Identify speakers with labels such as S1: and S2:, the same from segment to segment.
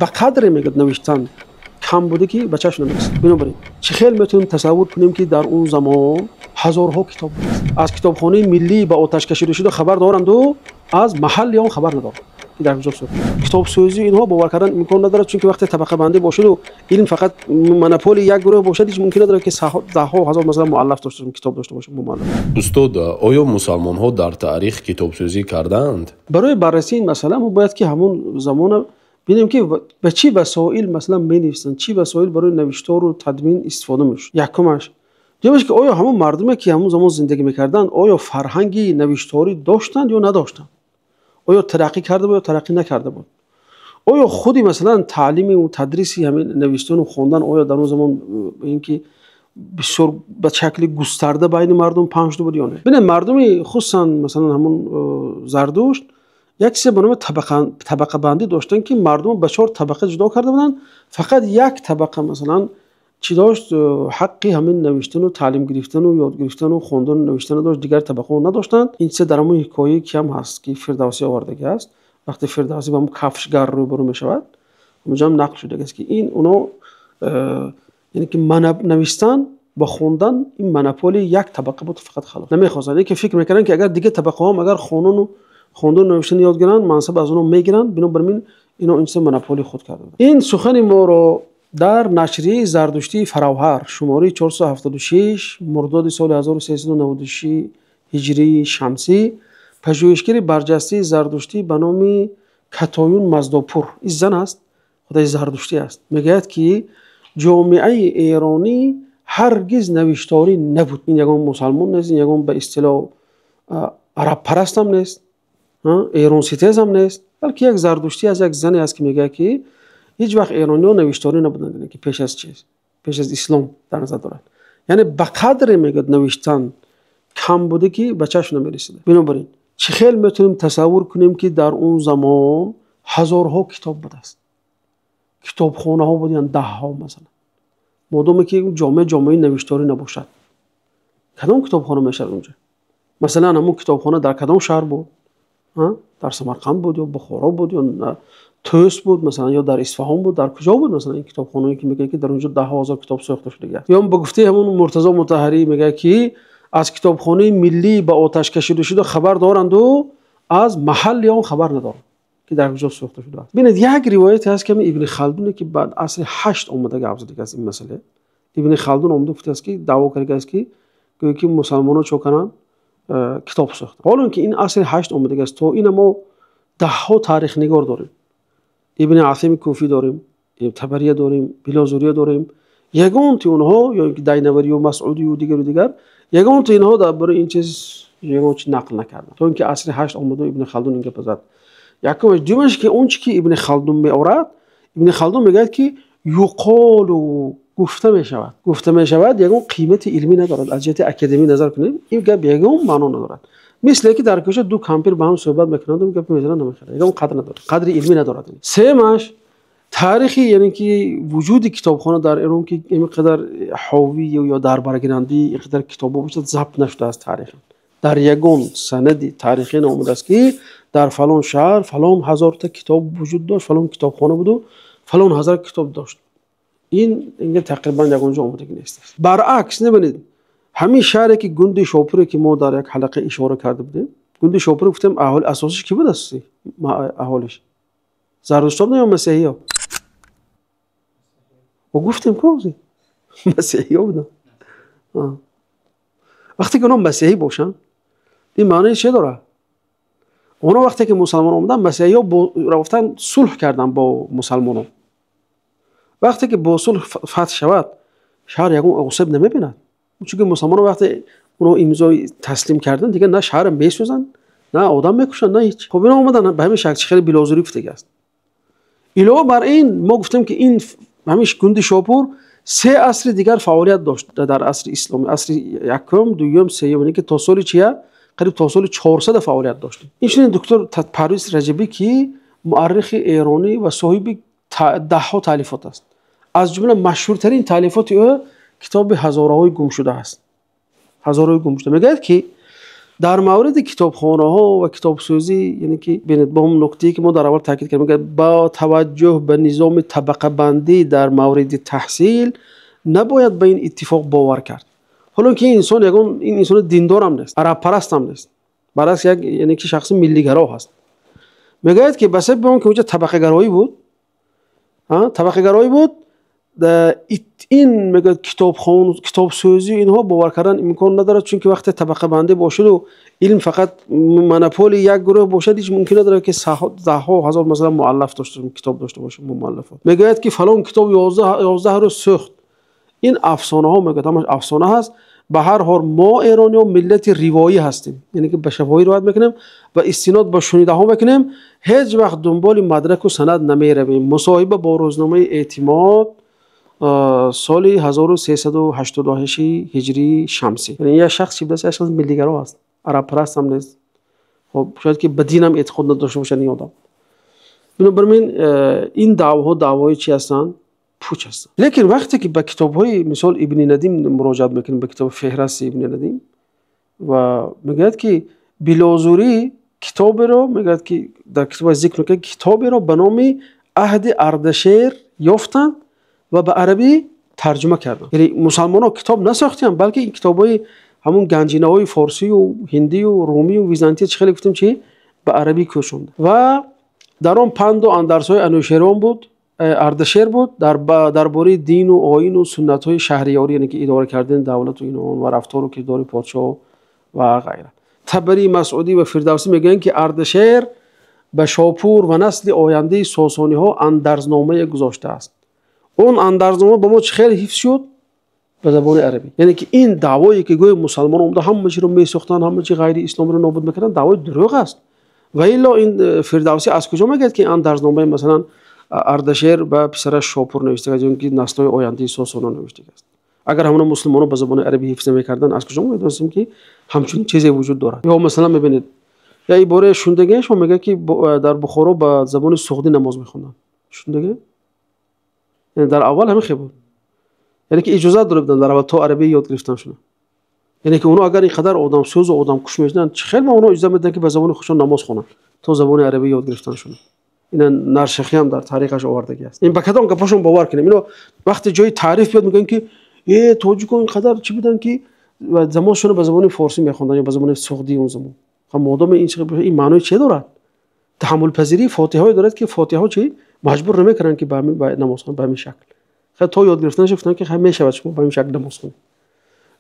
S1: Ба қадре мегӯяд, навиштан кам буда, ки ба чашм намерасад. Бинобар ин, чӣ хел метавонем тасаввур кунем, ки дар он замон ҳазорҳо китоб будааст? Аз китобхонаи миллӣ ба оташ кашида шуда хабар доранду, аз маҳалли он хабар надоранд, ки дар куҷо сӯхт. Китобсӯзии инҳо бовар кардан имкон надорад, чунки вақте табақабандӣ бошаду илм фақат монополии як гурӯҳ бошад, ҳеҷ мумкин надорад, ки даҳҳо ҳазор, масалан, муаллаф дошта, китоб дошта бошад муаллаф.
S2: Устод, оё мусалмонҳо дар таърих китобсӯзӣ кардаанд?
S1: Барои баррасии ин масъала мо бояд ки ҳамон замона бинем, ки ба чӣ васоил, масалан, менависанд, чӣ васоил барои навиштору тадвин истифода мешуд. Якумаш. Дуюмаш, ки оё ҳамон мардуме, ки ҳамон замон зиндагӣ мекарданд, оё фарҳанги навишторӣ доштанд ё надоштанд, оё тараққӣ карда буд ё тараққӣ накарда буд, оё худи, масалан, таълими тадриси ҳамин навиштану хондан оё дар он замон ин ки бисёр ба шакли густарда байни мардум паҳн шуда буд ё не. Бинед, мардуми, хусусан, масалан, ҳамон Зардушт як чизе ба номи табақабандӣ доштанд, ки мардумро ба чор табақа ҷудо карда буданд. Фақат як табақа, масалан, чӣ дошт? Ҳаққи ҳамин навиштану таълим гирифтану ёд гирифтану хондану навиштану дошт, дигар табақаҳо надоштанд. Ин чизе дар ҳамон ҳикояе ки ҳам ҳаст, ки Фирдавсӣ овардагӣ аст. Вақте Фирдавсӣ ба ҳамон кафшгар рӯбарӯ мешавад, онҷо ҳам нақл шудааст, ки ин оно, яъне ки навистан ва хондан ин монополияи як табақа буд фақат, халос. Намехостанд, яке фикр мекарданд, ки агар дигар табақаҳоам агар хонуну хондану навиштан ёд гиранд, мансаб аз онҳо мегиранд. Бинобар ин ино ин чиза монополияи худ карда буданд. Ин сухани моро дар нашрияи зардуштии Фаравҳар, шумораи 476, мурдоди соли 1396 ҳиҷрии шамсӣ, пажӯҳишгари барҷастаи зардуштӣ ба номи Катоюн Маздопур, ин зан аст, худаи зардуштӣ аст, мегӯяд, ки ҷомеаи эронӣ ҳаргиз навишторӣ набуд. Ин ягон мусалмон нест, ин ягон, ба истилоҳ, арабпарастам нест, эронситез ҳам нест, балки як зардуштӣ аст, як зане аст, ки мегӯяд, ки ҳеҷ вақт эрониҳо навишторӣ набуданд, ки пеш аз чиз, пеш аз ислом дар назар дорад. Яъне ба қадре, мегӯяд, навиштан кам буда, ки ба чашм намерасида. Бинобар ин, чӣ хел метавонем тасаввур кунем, ки дар он замон ҳазорҳо китоб будааст, китобхонаҳо буданд даҳҳо, масалан, модоме ки ҷомеа ҷомеаи навишторӣ набошад? Кадом китобхона мешавад онҷо? Масалан, ҳамон китобхона дар кадом шаҳр буд? Дар Самарқанд буд ё Бухоро буд ё Тӯс буд, масалан, ё дар Исфаҳон буд? Дар куҷо буд, масалан, ин китобхонае, ки мегӯяд, ки дар он ҷо даҳҳо ҳазор китоб сӯхта шудагӣ аст? Ё ба гуфтаи ҳамон Муртазо Мутаҳарӣ мегӯяд, ки аз китобхонаи миллӣ ба оташ кашида шуда хабар доранду, аз маҳалли он хабар надоранд, ки дар куҷо сӯхта шудааст. Бинед, як ривояте ҳаст, ки Ибни Халдуне, ки баъд асри ҳашт омада гап задагӣ аст. Ин масъала Ибни Халдун омада гуфтааст, ки даъво кардагӣ аст, ки гӯё ки мусалмонҳо чо карданд? Китоб сохтанд. Ҳоло ки ин асри ҳашт омадагӣ аст, то ина мо даҳҳо таърихнигор дорем: Ибни Асими Куфӣ дорем, Табария дорем, Билозурия дорем. Ягонти онҳо, ё ин ки Дайнаварию Масъудию дигару дигар, ягонти инҳо дар бораи ин чиз ягон чиз нақл накарданд, то ин ки асри ҳашт омаду Ибни Халдун ин гапа зад. Якумаш. Дуюмаш, ки он чи ки Ибни Халдун меорад, Ибни Халдун мегӯяд, ки юқолу, гуфта мешавад. Гуфта мешавад ягон қимати илмӣ надорад. Аз ҷиҳати академӣ назар кунем, ин гап ягон маъно надорад. Мисле ки дар кӯча ду кампир ба ҳам суҳбат мекунанд, гап мезананд, намехӯрад, ягон қадр надорад, қадри илмӣ надорад. Сеюмаш, таърихи, яъне ки вуҷуди китобхона дар Эрон, ки ин қадар ҳовӣ ё дарбаргирандаи ин қадар китобҳо бошад, забт нашудааст таърихан. Дар ягон санади таърихӣ наомадааст, ки дар фалон шаҳр фалон ҳазорта китоб вуҷуд дошт, фалон китобхона буду фалон ҳазор китоб дошт. Ин инга тақрибан ягон ҷо омадагӣ нест. Баръакс, набинед, ҳамин шаҳре ки Гунди Шопуре, ки мо дар як ҳалақа ишора карда будем, Гунди Шопур гуфтем, аҳоли асосиш ки буд? Асосӣ аҳолиш зардуштон ё масеҳиё? Мо гуфтем ку, масеҳиё буданд. Вақте ки онҳо масеҳӣ бошанд, ин маънои че дорад? Онҳо вақте ки мусалмон омаданд, масеҳиё рафтан сулҳ карданд бо мусалмонон. Вақте ки бо сулҳ фатҳ шавад, шаҳр ягон осеб намебинад, чунки мусалмонон вақте онҳо имзои таслим карданд, дигар на шаҳрро месӯзанд, на одам мекушанд, на ҳеҷ. Хоб, ино омаданд ба ҳамин шакл, хеле Билозурӣ гуфтагӣ аст. Илова бар ин, мо гуфтем, ки ин ҳамин Гунди Шопур се асри дигар фаъолият дошт дар асри исломӣ: асри якум, дуюм, сеюм, яъне ки то соли чия, қариб то соли 400 фаъолият дошт. Инчунин доктор Парвиз Раҷабӣ, ки муаррихи эронӣ ва соҳиби даҳҳо таълифот аст, аз ҷумла машҳуртарин таълифоти ӯ китоби Ҳазораҳои гумшуда аст. Ҳазораҳои гумшуда, мегӯяд, ки Дар мавриди китобхонаҳо ва китобсӯзӣ, яъне ки бинед, бо ҳам нуктае ки мо дар аввал таъкид кардем, мегӯяд бо таваҷҷӯҳ ба низоми табақабандӣ дар мавриди таҳсил набояд ба ин иттифоқ бовар кард. Ҳоло ки ин инсон ягон ин инсон диндор ҳам нест, арабпараст ҳам нест, баръакс як яъне ки шахси миллигаро ҳаст. Мегӯяд ки ба сабаби он ки онҷо табақагароӣ буд, табақагароӣ буд, ин мегӯяд китобхон, китобсӯзӣ, инҳо бовар кардан имкон надорад, чунки вақте табақабандӣ бошад ва илм фақат монополии як гурӯҳ бошад, ҳеҷ мумкин надорад ки даҳҳо ҳазор масалан муаллаф дошта, китоб дошта бошад муаллафот. Мегӯяд ки фалон китоб 11 рӯз сӯхт. Ин афсонаҳо, мегӯяд, ҳамаш афсона ҳаст. Ба ҳар ҳол мо эрониён миллати ривоӣ ҳастем, яъне ки ба шафоҳӣ ривоят мекунем ва истинод ба шунидаҳо мекунем, ҳеҷ вақт дунболи мадраку санад намеравем. Мусоҳиба бо рӯзномаи Эътимод, соли 1388 ҳиҷрии шамсӣ. Яъне як шахс чӣ будааст? Як шахс миллигаро аст, арабпараст ҳам нест. Хоб, шояд ки ба дин ҳам эътиқод надошта бошад ин одам. Бинобар ин ин даъвоҳо даъвоҳои чӣ ҳастанд? Пуч ҳастанд. Лекин вақте ки ба китобҳои мисол Ибни Надим муроҷиат мекунем, ба китоби Феҳрасти Ибни Надим, ва мегӯяд ки Билозурӣ китоберо, мегӯяд ки дар китобаш зикр мекунад, китоберо ба номи Аҳди Ардашер ёфтанд ва ба арабӣ тарҷума карданд. Яъне мусалмонҳо китоб насохтанд, балки ин китобҳои ҳамун ганҷинаҳои форсию ҳиндию румию византия, чӣ хеле гуфтем, чи ба арабӣ кӯшонд. Ва дар он панду андарсҳои Анӯшервон буд, Ардашер буд, дар бораи дину оину суннатҳои шаҳриёрӣ, яъне ки идора кардани давлату ин ва рафтору кирдори подшоҳ ва ғайра. Табарӣ, Масъудӣ ва Фирдавсӣ мегӯянд ки Ардашер ба Шопур ва насли ояндаи сосониҳо андарзномае гузоштааст. Он андарзнома ба мо чӣ хеле ҳифз шуд? Ба забони арабӣ. Яъне ки ин даъвое ки гӯё мусалмонон омада ҳама чиро месохтанд, ҳама чи ғайри исломиро нобуд мекарданд, даъвои дурӯғ аст. Ва илло ин Фирдавсӣ аз куҷо мегӯяд ки андарзномаи масалан Ардашер ба писараш Шопур навиштааст ё ки наслҳои ояндаи сосонон навиштааст? Агар ҳамона мусулмонон ба забони арабӣ ҳифз намекарданд, аз куҷо медонистем ки ҳамчунин чизе вуҷуд дорад? Ё масалан мебинед, я ибораи шундагиаш мегӯяд ки дар Бухоро ба забони суғдӣ намоз мехонданд. Шундагӣ? Яъне дар аввал ҳамин хел буд. Яъне ки иҷозат дода буданд дар аввал то арабӣ ёд гирифтан шуна. Яъне ки онҳо агар ин қадар одамсӯзу одамкуш мешуданд, чӣ хел ба онҳо иҷозат медоданд ки ба забони худшон намоз хонанд то забони арабӣ ёд гирифтан шуна? Ина Наршахӣ ҳам дар таърихаш овардагӣ аст. Ин ба кадом гапашон бовар кунем? Ино вақте ҷои таъриф биёд мегӯянд ки тоҷикон ин қадар чӣ буданд ки замоншонро ба забони форсӣ мехонданд ё ба забони суғдӣ он замон. Хоб, модоме ин чӣ, ин маънои чӣ дорад? Таҳаммулпазирии фотиҳое дорад ки фотиҳаҳо чӣ маҷбур намекунанд ки ба ҳамин намоз хонанд ба ҳамин шакл. Хай то ёд гирифтанаш гуфтанд ки хай мешавад шумо ба ҳамин шакл намоз хонед.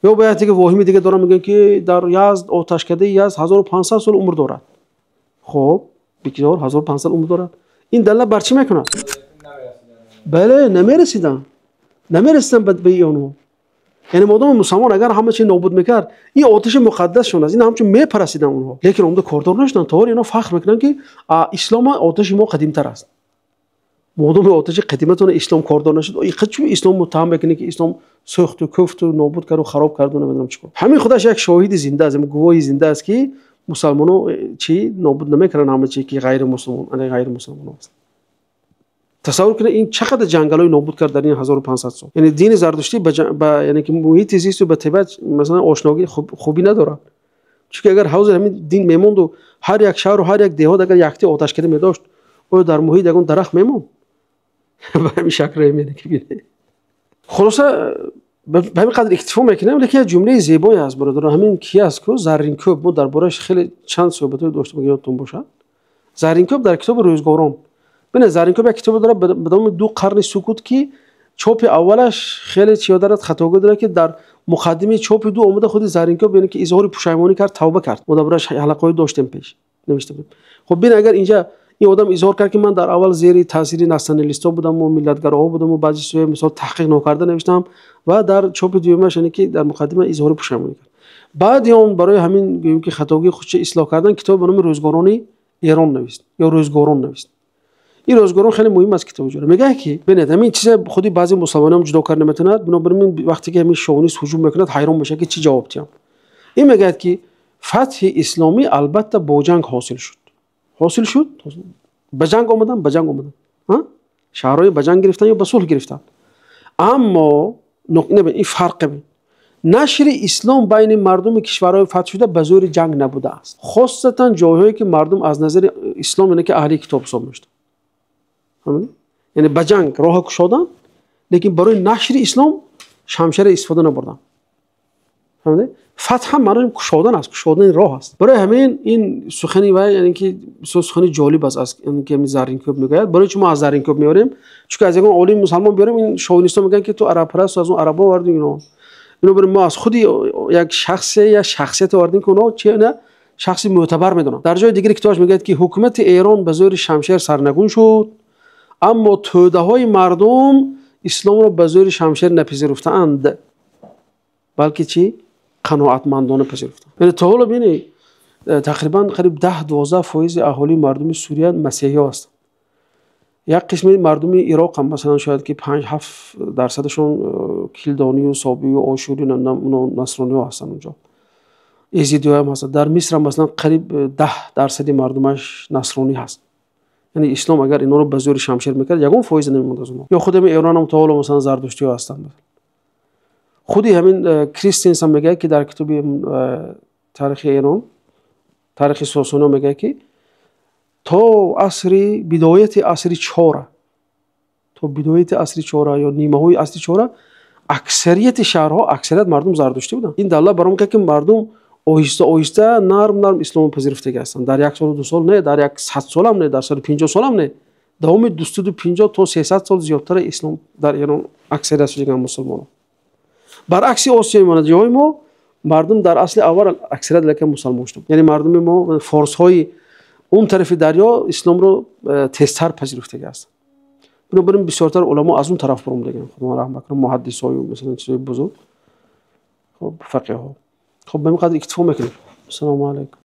S1: Ё ба як дига воҳими дига дорам, мегӯянд ки дар Язд оташкадаи Язд 1500 сол умр дорад. Хоб, бикзор 1500 умр дорад. Ин далел бар чӣ мекунад? Бале, намерасиданд. Намерасиданд ба онҳо. Яъне модоми мусалмон агар ҳама чи нобуд мекард, ин оташи муқаддасшон аст, ин ҳамчун мепарастиданд онҳо. Лекин омада кордор нашуданд. То ҳол инҳо фахр мекунанд ки ислом оташи мо қадимтар аст. Модоми оташи қадиматон ислом кордор нашуд, чун ислом муттаҳам мекунед ки ислом сӯхту куфту нобуд карду хароб карду намедонам чӣ кор. Ҳамин худаш як шоҳиди зинда аст, гувоҳи зинда аст ки мусалмонҳо чӣ нобуд намекунанд ҳама чи ки ғайримусулмон, ғайримусулмонҳо аст. Тасаввур кунед ин чӣ қадар ҷангалҳои нобуд кард дар ин 1500 сол. Яъне дини зардуштӣ ба яъне ки муҳити зисту ба табиат масалан ошногии хубӣ надорад. Чунки агар ҳозир ҳамин дин мемонду ҳар як шаҳру ҳар як деҳот агар якти оташкада медошт, оё дар муҳит ягон дарахт мемонд? Ба ҳамин шакл мебинед ки бинед. Хулоса ба ҳамин қадр иктифо мекунем, лекин як ҷумлаи зебое аст, бародарон. Ҳамин ки аст ку Зарринкӯб, мо дар борааш хеле чанд суҳбатҳое доштем, агар ёдтон бошад. Зарринкӯб дар китоби Рӯзгорон. Бинед, Зарринкӯб як китобе дорад ба номи Ду қарни сукут, ки чопи аввалаш хеле чиё дорад, хатогӣ дорад, ки дар муқаддимаи чопи ду омада худи Зарринкӯб яъне ки изҳори пушаймонӣ кард, тавба кард. Мо дар борааш ҳалақаҳое доштем пеш, навишта будем. Хоб бин, агар инҷа ин одам изҳор кард ки ман дар аввал зери таъсири националистҳо будам ва миллатгароҳо будам ва баъзе чизҳои мисол таҳқиқ нокарда навиштам, ва дар чопи дуюмаш яъне ки дар муқаддима изҳори пушаймонӣ кард. Баъди он барои ҳамин гӯем ки хатогии худша ислоҳ кардан китобе ба номи Рӯзгорони Эрон навист ё Рӯзгорон навист. Ин Рӯзгорон хеле муҳим аст китоби ҷора. Мегӯяд ки бинед, ҳамин чизе худи баъзе мусалмонҳо ҷудо карда наметавонад, бинобар ин вақте ки ҳамин шовинист ҳуҷум мекунад, ҳайрон мешавад ки чӣ ҷавоб диҳам. Ин мегӯяд ки фатҳи исломӣ албатта бо ҷанг ҳосил шуд. Ҳосил шуд? Ба ҷанг омадан, ба ҷанг омадан. Шаҳрҳои ба ҷанг гирифтан ё ба сулҳ гирифтан. Аммо ин фарқе бин. Нашри ислом байни мардуми кишварҳои фатҳшуда ба зӯри ҷанг набудааст, хосатан ҷойҳое ки мардум аз назари ислом, яъне ки аҳли китоб ҳисоб мешуданд. Яъне ба ҷанг роҳа кушоданд, лекин барои нашри ислом шамшера истифода набурданд. Фатҳ ҳам маънои кушодан аст, кушодани роҳ аст. Барои ҳамин ин сухани вай, яъне ки бисёр сухани ҷолиб аст, аз ки Зарринкӯб мегӯяд. Барои чи мо аз Зарринкӯб меорем? Чунки аз ягон олими мусалмон биёрем, ин шовинистҳо мегӯянд, ки ту арабпараст, аз он арабо овардӣ ино. Бинобар мо аз худи як шахсе, як шахсияте овардем, ки онҳо чи на шахси мӯътабар медонанд. Дар ҷои дигари китобаш мегӯяд, ки ҳукумати Эрон ба зӯри шамшер сарнагун шуд, аммо тӯдаҳои мардум исломро ба зӯри шамшер напазируфтаанд, балки чӣ, қаноатмандона пазируфтанд. Яъне то ҳоло бинед, тақрибан қариб 10-12 фоизи аҳолии мардуми Сурия масеҳиҳо ҳастанд. Як қисми мардуми Ироқ ҳам, масалан, шояд ки 5-7 дарсадашон килдонию собию ошурию насрониҳо ҳастанд. Онҷо эзидиҳоям ҳастанд. Дар Миср ҳам, масалан, қариб 10 дарсади мардумаш насронӣ ҳаст. Яъне ислом агар инҳоро ба зӯри шамшер мекард, ягон фоиза намемонд аз онҳо. Ё худи ҳамин Эронам то ҳоло, масалан, зардуштиҳо ҳастанд. Худи ҳамин Кристенсен мегӯяд, ки дар китоби таърихи Эрон, таърихи Сосониё мегӯяд, ки то асри бидояти асри чора, то бидояти асри чора ё нимаҳои асри чора, аксарияти шаҳрҳо, аксарият мардум зардуштӣ буданд. Ин далолат бар он кард, ки мардум оҳиста оҳиста, нарм нарм исломро пазируфтагӣ ҳастанд. Дар як солу 2 сол не, дар як 100 солам не, дар 150 солам не, давоми 250 то 300 сол зиёдтара ислом дар Эрон аксарият шудаган мусулмонон. Баръакси Осиёи миёна, ҷоҳои мо мардум дар асли аввал аксарият лекин мусалмон шуд. Яъне мардуми мо, форсҳои он тарафи дарё, исломро тезтар пазируфтагӣ ҳастанд. Бинобар ин бисёртар уламо аз он тараф баромадаган, худо раҳмат кунад, муҳаддисҳою, масалан, чизҳои бузург, хуб, фақиҳҳо. Хуб, ба ин қадр иктифо мекунем. Ассалому алайкум.